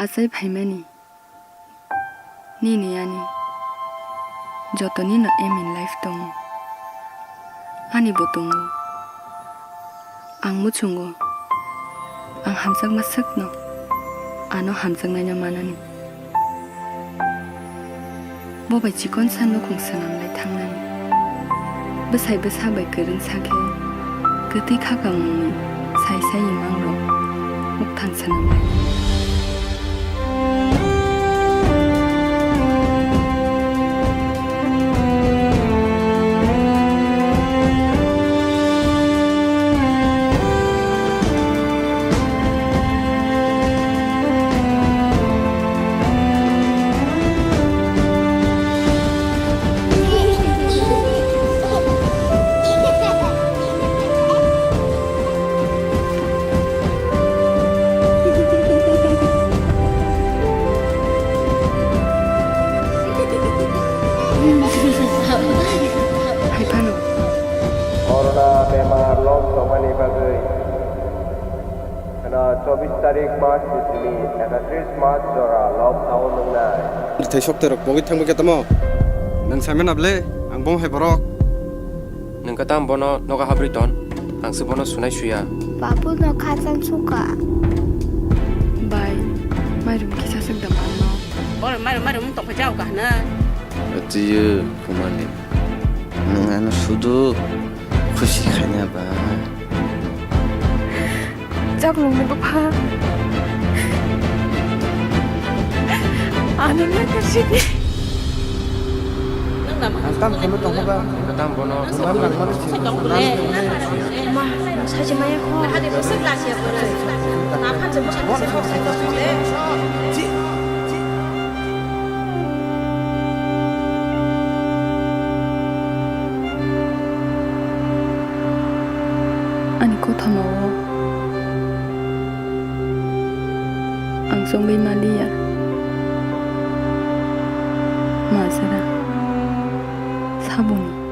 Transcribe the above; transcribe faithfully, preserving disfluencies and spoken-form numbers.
Achai phaimani. Nini ani joto nino aim in life tongo. Ani bo tongo. Ang muchungo. Ang hamjakma swkno ano hamjaknaino manani. Bo bai chikonsa nukhung swnamlai thangnani. Bwsai bwsa bai kwrwngsa khe kwtwi khakamungni sai sai imangrok mukthang swnamlai. Hai phano. Corona bemar lom tongmani bagwi kheno chobbish tarik March ni simi ekatris March jora lockdown wngnai. Rithai sokte rok pogwi thangbai khe tamo? Nwng sai mano ble, ang bom hai borok. Nwng khe tamo bono nogo habrwi ton? Ang se bono sunai suya. Babu no khacham suka. Bai, mairum kisa swk da manno. Boro mairum mairum tongphai jao ka hwnwi. Achiyo kumani. Nwng ano sudu khusi khaina ba. Chaklong ni bupha. Ano na kasini. Ang tam kheno tongkha ba. Tam bono. Ma, sachi maya kho. Ani kothoma o ang chongwi maliya. Majra saboni.